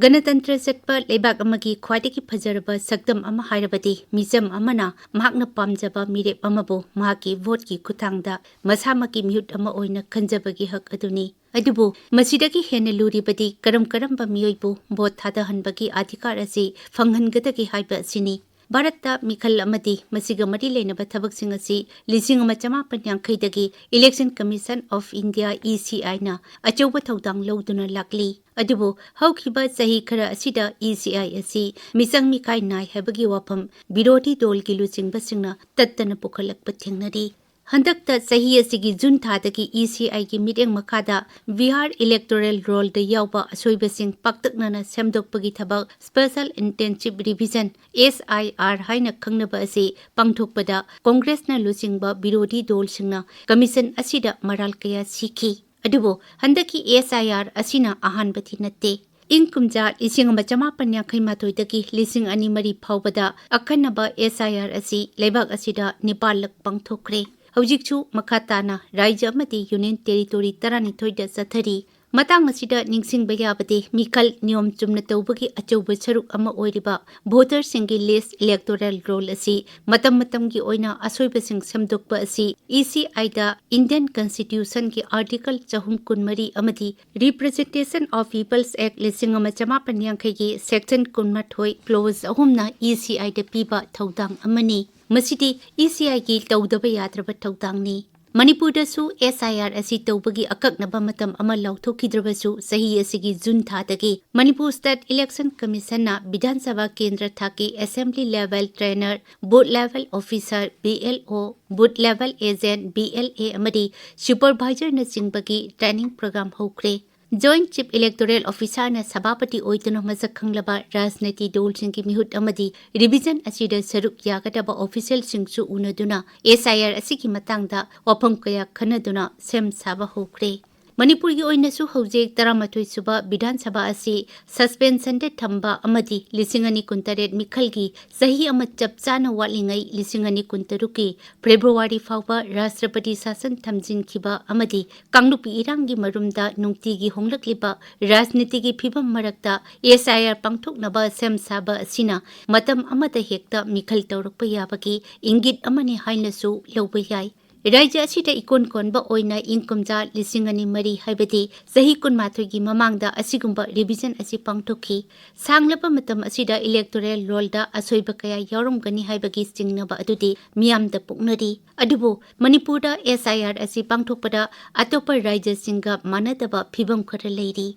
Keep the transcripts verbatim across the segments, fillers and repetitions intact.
ꯒꯅꯇꯟꯇ꯭ꯔ ꯆꯠꯄ ꯂꯩꯕꯥꯛ ꯑꯃꯒꯤ ꯈ꯭ꯋꯥꯏꯗꯒꯤ ꯐꯖꯔꯕ ꯁꯛꯇꯝ ꯑꯃ ꯍꯥꯏꯔꯕꯗꯤ ꯃꯤꯆꯝ ꯑꯃꯅ ꯃꯍꯥꯛꯅ ꯄꯥꯝꯖꯕ ꯃꯤꯔꯦꯞ ꯑꯃꯕꯨ ꯃꯍꯥꯛꯀꯤ ꯚꯣꯠꯀꯤ ꯈꯨꯠꯊꯥꯡꯗ ꯃꯁꯥꯃꯛꯀꯤ ꯃꯤꯍꯨꯠ ꯑꯃ ꯑꯣꯏꯅ ꯈꯟꯖꯕꯒꯤ ꯍꯛ ꯑꯗꯨꯅꯤ꯫ ꯑꯗꯨꯕꯨ ꯃꯁꯤꯗꯒꯤ ꯍꯦꯟꯅ ꯂꯨꯔꯤꯕꯗꯤ ꯀꯔꯝ ꯀꯔꯝꯕ ꯃꯤꯑꯣꯏꯕꯨ ꯚꯣꯠ ꯊꯥꯗꯍꯟꯕꯒꯤ ꯑꯙꯤꯀꯥꯔ ꯑꯁꯤ ꯐꯪꯍꯟꯒꯗꯒꯦ ꯍꯥꯏꯕ ꯑꯁꯤꯅꯤ꯫ ꯚꯥꯔꯠꯇ ꯃꯤꯈꯜ ꯑꯃꯗꯤ ꯃꯁꯤꯒ ꯃꯔꯤ ꯂꯩꯅꯕ ꯊꯕꯛꯁꯤꯡ ꯑꯁꯤ ꯂꯤꯁꯤꯡ ꯑꯃ ꯆꯃꯥꯄꯟ ꯌꯥꯡꯈꯩꯗꯒꯤ Election Commission of India, E C I, ꯅ ꯑꯆꯧꯕ ꯊꯧꯗꯥꯡ ꯂꯧꯗꯨꯅ ꯂꯥꯛꯂꯤ꯫ ꯑꯗꯨꯕꯨ ꯍꯧꯈꯤꯕ ꯆꯍꯤ ꯈꯔ ꯑꯁꯤꯗ E C I ꯑꯁꯤ ꯃꯤꯆꯪ ꯃꯤꯈꯥꯏ ꯅꯥꯏ ꯍꯥꯏꯕꯒꯤ ꯋꯥꯐꯝ ꯕꯤꯔꯣꯙꯤ ꯗꯣꯜꯒꯤ ꯂꯨꯆꯤꯡꯕꯁꯤꯡꯅ ꯇꯠꯇꯅ ꯄꯨꯈꯠꯂꯛꯄ ꯊꯦꯡꯅꯔꯤ꯫ ꯍꯟꯗꯛꯇ ꯆꯍꯤ ꯑꯁꯤꯒꯤ ꯖꯨꯟ ꯊꯥꯗꯒꯤ E C I ꯒꯤ ꯃꯤꯠꯌꯦꯡ ꯃꯈꯥꯗ ꯕꯤꯍꯥꯔ electoral roll ꯗ ꯌꯥꯎꯕ ꯑꯁꯣꯏꯕꯁꯤꯡ ꯄꯥꯛꯇꯛꯅꯅ ꯁꯦꯝꯗꯣꯛꯄꯒꯤ ꯊꯕꯛ, Special Intensive Revision, S I R ꯍꯥꯏꯅ ꯈꯪꯅꯕ ꯑꯁꯤ ꯄꯥꯡꯊꯣꯛꯄꯗ ꯀꯣꯡꯒ꯭ꯔꯦꯁꯅ ꯂꯨꯆꯤꯡꯕ ꯕꯤꯔꯣꯙꯤ ꯗꯣꯜꯁꯤꯡꯅ commission ꯑꯁꯤꯗ ꯃꯔꯥꯜ ꯀꯌꯥ ꯁꯤꯈꯤ꯫ ꯑꯗꯨꯕꯨ ꯍꯟꯗꯛꯀꯤ S I R ꯑꯁꯤꯅ ꯑꯍꯥꯟꯕꯗꯤ ꯅꯠꯇꯦ꯫ ꯏꯪ ꯀꯨꯝꯖꯥ ꯂꯤꯁꯤꯡ ꯑꯃ ꯆꯃꯥꯄꯟ ꯌꯥꯡꯈꯩ ꯃꯥꯊꯣꯏꯗꯒꯤ ꯂꯤꯁꯤꯡ ꯑꯅꯤ ꯃꯔꯤ ꯐꯥꯎꯕꯗ ꯑꯈꯟꯅꯕ S I R ꯑꯁꯤ ꯂꯩꯕꯥꯛ ꯑꯁꯤꯗ ꯅꯤꯄꯥꯜꯂꯛ ꯄꯥꯡꯊꯣꯛꯈ꯭ꯔꯦ꯫ ꯍꯧꯖꯤꯛꯁꯨ ꯃꯈꯥ ꯇꯥꯅ ꯔꯥꯖ꯭ꯌ ꯑꯃꯗꯤ Union Territory ꯇꯔꯥꯅꯤꯊꯣꯏꯗ ꯆꯠꯊꯔꯤ꯫ ꯃꯇꯥꯡ ꯑꯁꯤꯗ ꯅꯤꯡꯁꯤꯡꯕ ꯌꯥꯕꯗꯤ, ꯃꯤꯈꯜ ꯅꯤꯌꯣꯝ ꯆꯨꯝꯅ ꯇꯧꯕꯒꯤ ꯑꯆꯧꯕ ꯁꯔꯨꯛ ꯑꯃ ꯑꯣꯏꯔꯤꯕ voter ꯁꯤꯡꯒꯤ list electoral roll ꯑꯁꯤ ꯃꯇꯝ ꯃꯇꯝꯒꯤ ꯑꯣꯏꯅ ꯑꯁꯣꯏꯕꯁꯤꯡ ꯁꯦꯝꯗꯣꯛꯄ ꯑꯁꯤ E C I the Indian Constitution ꯒꯤ Article ꯆꯍꯨꯝ ꯀꯨꯟꯃꯔꯤ ꯑꯃꯗꯤ Representation of People's Act ꯂꯤꯁꯤꯡ ꯑꯃ ꯆꯃꯥꯄꯟ ꯌꯥꯡꯈꯩꯒꯤ Section ꯀꯨꯟꯃꯥꯊꯣꯏ Clause ꯑꯍꯨꯝꯅ E C I ꯗ ꯄꯤꯕ ꯊꯧꯗꯥꯡ ꯑꯃꯅꯤ꯫ ꯃꯁꯤꯗꯤ E C I ꯒꯤ ꯇꯧꯗꯕ ꯌꯥꯗ꯭ꯔꯕ ꯊꯧꯗꯥꯡꯅꯤ꯫ ꯃꯅꯤꯄꯨꯔꯗꯁꯨ S I R ꯑꯁꯤ ꯇꯧꯕꯒꯤ ꯑꯀꯛꯅꯕ ꯃꯇꯝ ꯑꯃ ꯂꯥꯎꯊꯣꯛꯈꯤꯗ꯭ꯔꯕꯁꯨ, ꯆꯍꯤ ꯑꯁꯤꯒꯤ June ꯊꯥꯗꯒꯤ Manipur State Election Commission ꯅ ꯕꯤꯙꯥꯟ ꯁꯚꯥ ꯀꯦꯟꯗ꯭ꯔ ꯊꯥꯛꯀꯤ assembly level trainer, booth level officer, B L O, booth level agent, B L A, ꯑꯃꯗꯤ supervisor ꯅꯆꯤꯡꯕꯒꯤ training program ꯍꯧꯈ꯭ꯔꯦ꯫ Joint Chief Electoral Officer ꯅ ꯁꯚꯥꯄꯇꯤ ꯑꯣꯏꯗꯨꯅ ꯃꯁꯛ ꯈꯪꯂꯕ ꯔꯥꯖꯅꯤꯇꯤ ꯗꯣꯜꯁꯤꯡꯒꯤ ꯃꯤꯍꯨꯠ ꯑꯃꯗꯤ revision ꯑꯁꯤꯗ ꯁꯔꯨꯛ ꯌꯥꯒꯗꯕ official ꯁꯤꯡꯁꯨ ꯎꯅꯗꯨꯅ S I R ꯑꯁꯤꯒꯤ ꯃꯇꯥꯡꯗ ꯋꯥꯐꯝ ꯀꯌꯥ ꯈꯟꯅꯗꯨꯅ ꯁꯦꯝ ꯁꯥꯕ ꯍꯧꯈ꯭ꯔꯦ꯫ ꯃꯅꯤꯄꯨꯔꯒꯤ ꯑꯣꯏꯅꯁꯨ ꯍꯧꯖꯤꯛ ꯇꯔꯥꯃꯥꯊꯣꯏ ꯁꯨꯕ ꯕꯤꯙꯥꯟ ꯁꯚꯥ ꯑꯁꯤ ꯁꯁꯄꯦꯟꯁꯟꯗ ꯊꯝꯕ ꯑꯃꯗꯤ ꯂꯤꯁꯤꯡ ꯑꯅꯤ ꯀꯨꯟꯇꯔꯦꯠ ꯃꯤꯈꯜꯒꯤ ꯆꯍꯤ ꯑꯃ ꯆꯞ ꯆꯥꯅ ꯋꯥꯠꯂꯤꯉꯩ ꯂꯤꯁꯤꯡ ꯑꯅꯤ ꯀꯨꯟꯇꯔꯨꯛꯀꯤ ꯐꯦꯕ꯭ꯔꯨꯋꯥꯔꯤ ꯐꯥꯎꯕ ꯔꯥꯁꯇ꯭ꯔꯄꯇꯤ ꯁꯥꯁꯟ ꯊꯝꯖꯤꯟꯈꯤꯕ ꯑꯃꯗꯤ ꯀꯥꯡꯂꯨꯞꯀꯤ ꯏꯔꯥꯡꯒꯤ ꯃꯔꯨꯝꯗ ꯅꯨꯡꯇꯤꯒꯤ ꯍꯣꯡꯂꯛꯂꯤꯕ ꯔꯥꯖꯅꯤꯇꯤꯒꯤ ꯐꯤꯚꯝ ꯃꯔꯛꯇ SIR ꯄꯥꯡꯊꯣꯛꯅꯕ ꯁꯦꯝ ꯁꯥꯕ ꯑꯁꯤꯅ ꯃꯇꯝ ꯑꯃꯗ ꯍꯦꯛꯇ ꯃꯤꯈꯜ ꯇꯧꯔꯛꯄ ꯌꯥꯕꯒꯤ ꯏꯪꯒꯤꯠ ꯑꯃꯅꯤ ꯍꯥꯏꯅꯁꯨ ꯂꯧꯕ ꯌꯥꯏ꯫ ꯔꯥꯖ꯭ꯌ ꯑꯁꯤꯗ ꯏꯀꯣꯟ ꯀꯣꯟꯕ ꯑꯣꯏꯅ ꯏꯪ ꯀꯨꯝꯖꯥ ꯂꯤꯁꯤꯡ ꯑꯅꯤ ꯃꯔꯤ, ꯍꯥꯏꯕꯗꯤ ꯆꯍꯤ ꯀꯨꯟꯃꯥꯊꯣꯏꯒꯤ ꯃꯃꯥꯡꯗ ꯑꯁꯤꯒꯨꯝꯕ ꯔꯤꯚꯤꯖꯟ ꯑꯁꯤ ꯄꯥꯡꯊꯣꯛꯈꯤ꯫ ꯁꯥꯡꯂꯕ ꯃꯇꯝ ꯑꯁꯤꯗ ꯏꯂꯦꯛꯇꯣꯔꯦꯜ ꯔꯣꯜꯗ ꯑꯁꯣꯏꯕ ꯀꯌꯥ ꯌꯥꯎꯔꯝꯒꯅꯤ ꯍꯥꯏꯕꯒꯤ ꯆꯤꯡꯅꯕ ꯑꯗꯨꯗꯤ ꯃꯤꯌꯥꯝꯗ ꯄꯣꯛꯅꯔꯤ꯫ ꯑꯗꯨꯕꯨ ꯃꯅꯤꯄꯨꯔꯗ SIR ꯑꯁꯤ ꯄꯥꯡꯊꯣꯛꯄꯗ ꯑꯇꯣꯞꯄ ꯔꯥꯖ꯭ꯌꯁꯤꯡꯒ ꯃꯥꯟꯅꯗꯕ ꯐꯤꯚꯝ ꯈꯔ ꯂꯩꯔꯤ꯫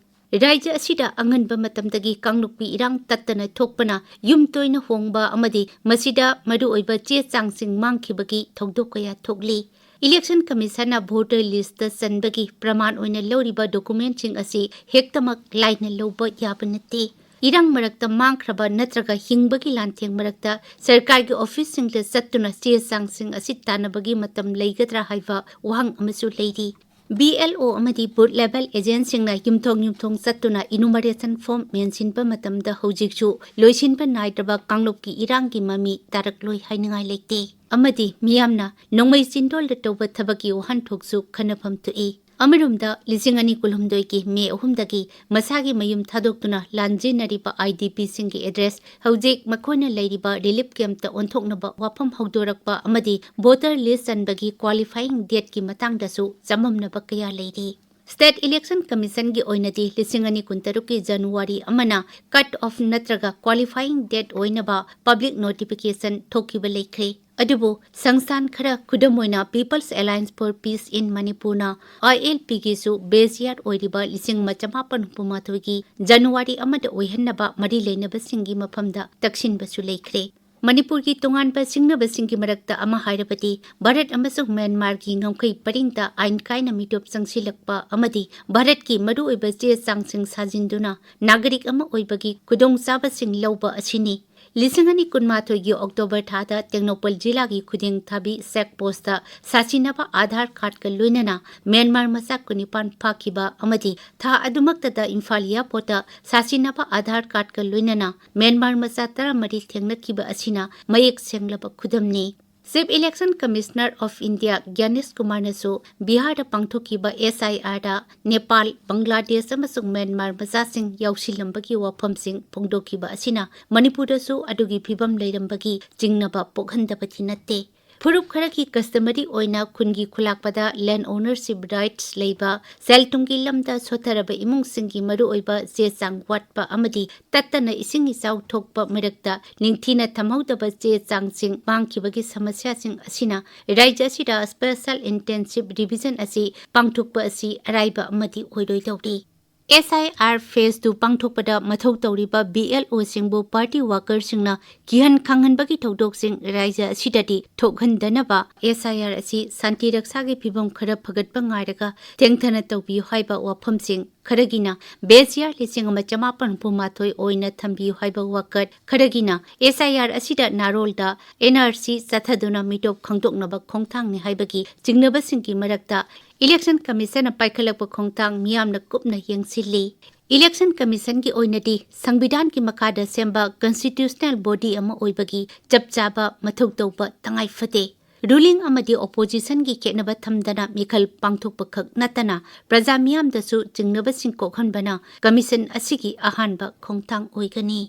ꯔꯥꯖ꯭ꯌ ꯑꯁꯤꯗ ꯑꯉꯟꯕ ꯃꯇꯝꯗꯒꯤ ꯀꯥꯡꯂꯨꯞꯀꯤ ꯏꯔꯥꯡ ꯇꯠꯇꯅ ꯊꯣꯛꯄꯅ ꯌꯨꯝ ꯇꯣꯏꯅ ꯍꯣꯡꯕ ꯑꯃꯗꯤ ꯃꯁꯤꯗ ꯃꯔꯨꯑꯣꯏꯕ ꯆꯦ ꯆꯥꯡꯁꯤꯡ ꯃꯥꯡꯈꯤꯕꯒꯤ ꯊꯧꯗꯣꯛ ꯀꯌꯥ ꯊꯣꯛꯂꯤ꯫ ꯏꯂꯦꯛꯁꯟ ꯀꯃꯤꯁꯟꯅ ꯚꯣꯇꯔ ꯂꯤꯁꯇ ꯆꯟꯕꯒꯤ ꯄ꯭ꯔꯃꯥꯟ ꯑꯣꯏꯅ ꯂꯧꯔꯤꯕ ꯗꯣꯀꯨꯃꯦꯟꯁꯤꯡ ꯑꯁꯤ ꯍꯦꯛꯇꯃꯛ ꯂꯥꯏꯅ ꯂꯧꯕ ꯌꯥꯕ ꯅꯠꯇꯦ꯫ ꯏꯔꯥꯡ ꯃꯔꯛꯇ ꯃꯥꯡꯈ꯭ꯔꯕ ꯅꯠꯇ꯭ꯔꯒ ꯍꯤꯡꯕꯒꯤ ꯂꯥꯟꯊꯦꯡ ꯃꯔꯛꯇ ꯁꯔꯀꯥꯔꯒꯤ ꯑꯣꯐꯤꯁꯁꯤꯡꯗ ꯆꯠꯇꯨꯅ ꯆꯦ ꯆꯥꯡꯁꯤꯡ ꯑꯁꯤ ꯇꯥꯟꯅꯕꯒꯤ ꯃꯇꯝ ꯂꯩꯒꯗ꯭ꯔꯥ ꯍꯥꯏꯕ ꯋꯥꯍꯪ ꯑꯃꯁꯨ ꯂꯩꯔꯤ꯫ BLO ꯑꯃꯗꯤ ꯕꯨꯊ ꯂꯦꯚꯦꯜ ꯑꯦꯖꯦꯟꯠꯁꯤꯡꯅ ꯌꯨꯝꯊꯣꯡ ꯌꯨꯝꯊꯣꯡ ꯆꯠꯇꯨꯅ ꯏꯅꯨꯃꯔꯦꯁꯟ ꯐꯣꯔꯝ ꯃꯦꯟꯁꯤꯟꯕ ꯃꯇꯝꯗ ꯍꯧꯖꯤꯛꯁꯨ ꯂꯣꯏꯁꯤꯟꯕ ꯅꯥꯏꯗ꯭ꯔꯕ ꯀꯥꯡꯂꯨꯞꯀꯤ ꯏꯔꯥꯡꯒꯤ ꯃꯃꯤ ꯇꯥꯔꯛꯂꯣꯏ ꯍꯥꯏꯅꯤꯡꯉꯥꯏ ꯂꯩꯇꯦ꯫ ꯑꯃꯗꯤ ꯃꯤꯌꯥꯝꯅ ꯅꯣꯡꯃꯩ ꯆꯤꯟꯗꯣꯜꯗ ꯇꯧꯕ ꯊꯕꯛꯀꯤ ꯋꯥꯍꯟꯊꯣꯛꯁꯨ ꯈꯟꯅꯐꯝ ꯊꯣꯛꯏ꯫ ꯑꯃꯔꯣꯝꯗ, ꯂꯤꯁꯤꯡ ꯑꯅꯤ ꯀꯨꯟꯍꯨꯝꯗꯣꯏꯒꯤ ꯃꯦ ꯑꯍꯨꯝꯗꯒꯤ ꯃꯁꯥꯒꯤ ꯃꯌꯨꯝ ꯊꯥꯗꯣꯛꯇꯨꯅ ꯂꯥꯟꯖꯦꯟꯅꯔꯤꯕ IDPꯁꯤꯡꯒꯤ ꯑꯦꯗ꯭ꯔꯦꯁ ꯍꯧꯖꯤꯛ ꯃꯈꯣꯏꯅ ꯂꯩꯔꯤꯕ ꯔꯤꯂꯤꯐ ꯀꯦꯝꯞꯇ ꯑꯣꯟꯊꯣꯛꯅꯕ ꯋꯥꯐꯝ ꯍꯧꯗꯣꯔꯛꯄ ꯑꯃꯗꯤ ꯚꯣꯇꯔ ꯂꯤꯁ ꯆꯟꯕꯒꯤ ꯀ꯭ꯋꯥꯂꯤꯐꯥꯏꯌꯤꯡ ꯗꯦꯠꯀꯤ ꯃꯇꯥꯡꯗꯁꯨ ꯆꯃꯝꯅꯕ ꯀꯌꯥ ꯂꯩꯔꯤ꯫ ꯁ꯭ꯇꯦꯠ ꯏꯂꯦꯛꯁꯟ ꯀꯃꯤꯁꯟꯒꯤ ꯑꯣꯏꯅꯗꯤ ꯂꯤꯁꯤꯡ ꯑꯅꯤ ꯀꯨꯟꯇꯔꯨꯛꯀꯤ ꯖꯅꯋꯥꯔꯤ ꯑꯃꯅ ꯀꯠ ꯑꯣꯐ ꯅꯠꯇ꯭ꯔꯒ ꯀ꯭ꯋꯥꯂꯤꯐꯥꯏꯌꯤꯡ ꯗꯦꯠ ꯑꯣꯏꯅꯕ ꯄꯕ꯭ꯂꯤꯛ ꯅꯣꯇꯤꯐꯤꯀꯦꯁꯟ ꯊꯣꯛꯈꯤꯕ ꯂꯩꯈ꯭ꯔꯦ꯫ ꯑꯗꯨꯕꯨ ꯁꯪꯁꯊꯥꯟ ꯈꯔ, ꯈꯨꯗꯝ ꯑꯣꯏꯅ People's Alliance for Peace in Manipurꯅ, ILPꯒꯤꯁꯨ ꯕꯦꯁ ꯌꯤꯌꯥꯔ ꯑꯣꯏꯔꯤꯕ ꯂꯤꯁꯤꯡ ꯑꯃ ꯆꯃꯥꯄꯟ ꯍꯨꯝꯐꯨ ꯃꯥꯊꯣꯏꯒꯤ ꯖꯅꯋꯥꯔꯤ ꯑꯃꯗ ꯑꯣꯏꯍꯟꯅꯕ ꯃꯔꯤ ꯂꯩꯅꯕꯁꯤꯡꯒꯤ ꯃꯐꯝꯗ ꯇꯛꯁꯤꯟꯕꯁꯨ ꯂꯩꯈ꯭ꯔꯦ꯫ ꯃꯅꯤꯄꯨꯔꯒꯤ ꯇꯣꯉꯥꯟꯕ ꯁꯤꯡꯅꯕꯁꯤꯡꯒꯤ ꯃꯔꯛꯇ ꯑꯃ ꯍꯥꯏꯔꯕꯗꯤ, ꯚꯥꯔꯠ ꯑꯃꯁꯨꯡ ꯃ꯭ꯌꯥꯟꯃꯥꯔꯒꯤ ꯉꯝꯈꯩ ꯄꯔꯤꯡꯗ ꯑꯥꯏꯟ ꯀꯥꯏꯅ ꯃꯤꯇꯣꯞ ꯆꯪꯁꯤꯜꯂꯛꯄ ꯑꯃꯗꯤ ꯚꯥꯔꯠꯀꯤ ꯃꯔꯨꯑꯣꯏꯕ ꯆꯦ ꯆꯥꯡꯁꯤꯡ ꯁꯥꯖꯤꯟꯗꯨꯅ ꯅꯥꯒꯔꯤꯛ ꯑꯃ ꯑꯣꯏꯕꯒꯤ ꯈꯨꯗꯣꯡꯆꯥꯕꯁꯤꯡ ꯂꯧꯕ ꯑꯁꯤꯅꯤ꯫ ꯂꯤꯁꯤꯡ ꯑꯅꯤ ꯀꯨꯟꯃꯥꯊꯣꯏꯒꯤ ꯑꯣꯛꯇꯣꯕꯔ ꯊꯥꯗ ꯇꯦꯡꯅꯧꯄꯜ ꯖꯤꯂꯥꯒꯤ ꯈꯨꯗꯦꯡꯊꯥꯕꯤ ꯆꯦꯛ ꯄꯣꯁꯇ ꯁꯥꯁꯤꯟꯅꯕ ꯑꯥꯙꯥꯔ ꯀꯥꯔꯗꯀ ꯂꯣꯏꯅꯅ ꯃ꯭ꯌꯥꯟꯃꯥꯔ ꯃꯆꯥ ꯀꯨꯟꯅꯤꯄꯥꯟ ꯐꯥꯈꯤꯕ ꯑꯃꯗꯤ ꯊꯥ ꯑꯗꯨꯃꯛꯇꯗ ꯏꯝꯐꯥꯜ ꯑꯦꯌꯥꯔꯄꯣꯔꯠꯇ ꯁꯥꯁꯤꯟꯅꯕ ꯑꯥꯙꯥꯔ ꯀꯥꯔꯗꯀ ꯂꯣꯏꯅꯅ ꯃ꯭ꯌꯥꯟꯃꯥꯔ ꯃꯆꯥ ꯇꯔꯥꯃꯔꯤ ꯊꯦꯡꯅꯈꯤꯕ ꯑꯁꯤꯅ ꯃꯌꯦꯛ ꯁꯦꯡꯂꯕ ꯈꯨꯗꯝꯅꯤ꯫ Chief Election Commissioner of India ꯒ꯭ꯌꯥꯅꯦꯁ ꯀꯨꯃꯥꯔꯅꯁꯨ ꯕꯤꯍꯥꯔꯗ ꯄꯥꯡꯊꯣꯛꯈꯤꯕ ꯑꯦꯁ ꯑꯥꯏ ꯑꯥꯔꯗ ꯅꯦꯄꯥꯜ, ꯕꯪꯒ꯭ꯂꯥꯗꯦꯁ ꯑꯃꯁꯨꯡ ꯃ꯭ꯌꯥꯟꯃꯥꯔ ꯃꯆꯥꯁꯤꯡ ꯌꯥꯎꯁꯤꯜꯂꯝꯕꯒꯤ ꯋꯥꯐꯝꯁꯤꯡ ꯐꯣꯡꯗꯣꯛꯈꯤꯕ ꯑꯁꯤꯅ ꯃꯅꯤꯄꯨꯔꯗꯁꯨ ꯑꯗꯨꯒꯤ ꯐꯤꯕꯝ ꯂꯩꯔꯝꯕꯒꯤ ꯆꯤꯡꯅꯕ ꯄꯣꯛꯍꯟꯗꯕꯗꯤ ꯅꯠꯇꯦ꯫ ꯐꯨꯔꯨꯞ ꯈꯔꯒꯤ customary ꯑꯣꯏꯅ ꯈꯨꯟꯒꯤ ꯈꯨꯂꯥꯛꯄꯗ land ownership rights ꯂꯩꯕ, ꯁꯦꯜ ꯊꯨꯝꯒꯤ ꯂꯝꯗ ꯁꯣꯠꯊꯔꯕ ꯏꯃꯨꯡꯁꯤꯡꯒꯤ ꯃꯔꯨꯑꯣꯏꯕ ꯆꯦ ꯆꯥꯡ ꯋꯥꯠꯄ ꯑꯃꯗꯤ ꯇꯠꯇꯅ ꯏꯁꯤꯡ ꯏꯆꯥꯎ ꯊꯣꯛꯄ ꯃꯔꯛꯇ ꯅꯤꯡꯊꯤꯅ ꯊꯝꯍꯧꯗꯕ ꯆꯦ ꯆꯥꯡꯁꯤꯡ ꯃꯥꯡꯈꯤꯕꯒꯤ ꯁꯃꯁ꯭ꯌꯥꯁꯤꯡ ꯑꯁꯤꯅ ꯔꯥꯖ꯭ꯌ ꯑꯁꯤꯗ special intensive revision ꯑꯁꯤ ꯄꯥꯡꯊꯣꯛꯄ ꯑꯁꯤ ꯑꯔꯥꯏꯕ ꯑꯃꯗꯤ ꯑꯣꯏꯔꯣꯏꯗꯧꯔꯤ꯫ ꯑꯦꯁ ꯑꯥꯏ ꯑꯥꯔ phase two ꯄꯥꯡꯊꯣꯛꯄꯗ ꯃꯊꯧ ꯇꯧꯔꯤꯕ ꯕꯤ ꯑꯦꯜ ꯑꯣꯁꯤꯡꯕꯨ party workerꯁꯤꯡꯅ ꯀꯤꯍꯟ ꯈꯪꯍꯟꯕꯒꯤ ꯊꯧꯗꯣꯛꯁꯤꯡ ꯔꯥꯖ꯭ꯌ ꯑꯁꯤꯗꯗꯤ ꯊꯣꯛꯍꯟꯗꯅꯕ ꯑꯦꯁ ꯑꯥꯏ ꯑꯥꯔ ꯑꯁꯤ ꯁꯥꯟꯇꯤ ꯔꯛꯁꯥꯒꯤ ꯐꯤꯕꯝ ꯈꯔ ꯐꯒꯠꯄ ꯉꯥꯏꯔꯒ ꯇꯦꯡꯊꯅ ꯇꯧꯕꯤꯌꯨ ꯍꯥꯏꯕ ꯋꯥꯐꯝꯁꯤꯡ ꯈꯔꯒꯤꯅ ꯕꯦꯁ ꯏꯌꯥꯔ ꯂꯤꯁꯤꯡ ꯑꯃ ꯆꯃꯥꯄꯟ ꯍꯨꯝꯐꯨ ꯃꯥꯊꯣꯏ ꯑꯣꯏꯅ ꯊꯝꯕꯤꯌꯨ ꯍꯥꯏꯕ ꯋꯥꯀꯠ ꯈꯔꯒꯤꯅ ꯑꯦꯁ ꯑꯥꯏ ꯑꯥꯔ ꯑꯁꯤꯗ ꯅꯥꯔꯣꯜꯗ ꯑꯦꯟ ꯑꯥꯔ ꯁꯤ ꯆꯠꯊꯗꯨꯅ ꯃꯤꯇꯣꯞ ꯈꯪꯗꯣꯛꯅꯕ ꯈꯣꯡꯊꯥꯡꯅꯤ ꯍꯥꯏꯕꯒꯤ ꯆꯤꯡꯅꯕꯁꯤꯡꯒꯤ ꯃꯔꯛꯇ Election Commissionꯅ ꯄꯥꯏꯈꯠꯂꯛꯄ ꯈꯣꯡꯊꯥꯡ ꯃꯤꯌꯥꯝꯅ ꯀꯨꯞꯅ ꯌꯦꯡꯁꯤꯜꯂꯤ꯫ Election Commissionꯒꯤ ꯑꯣꯏꯅꯗꯤ ꯁꯪꯕꯤꯙꯥꯟꯒꯤ ꯃꯈꯥꯗ ꯁꯦꯝꯕ constitutional body ꯑꯃ ꯑꯣꯏꯕꯒꯤ ꯆꯞ ꯆꯥꯕ ꯃꯊꯧ ꯇꯧꯕ ꯇꯉꯥꯏ ꯐꯗꯦ꯫ Ruling ꯑꯃꯗꯤ oppositionꯒꯤ ꯈꯦꯠꯅꯕ ꯊꯝꯗꯅ ꯃꯤꯈꯜ ꯄꯥꯡꯊꯣꯛꯄ ꯈꯛ ꯅꯠꯇꯅ ꯄ꯭ꯔꯖꯥ ꯃꯤꯌꯥꯝꯗꯁꯨ ꯆꯤꯡꯅꯕꯁꯤꯡ ꯀꯣꯛꯍꯟꯕꯅ commission ꯑꯁꯤꯒꯤ ꯑꯍꯥꯟꯕ ꯈꯣꯡꯊꯥꯡ ꯑꯣꯏꯒꯅꯤ꯫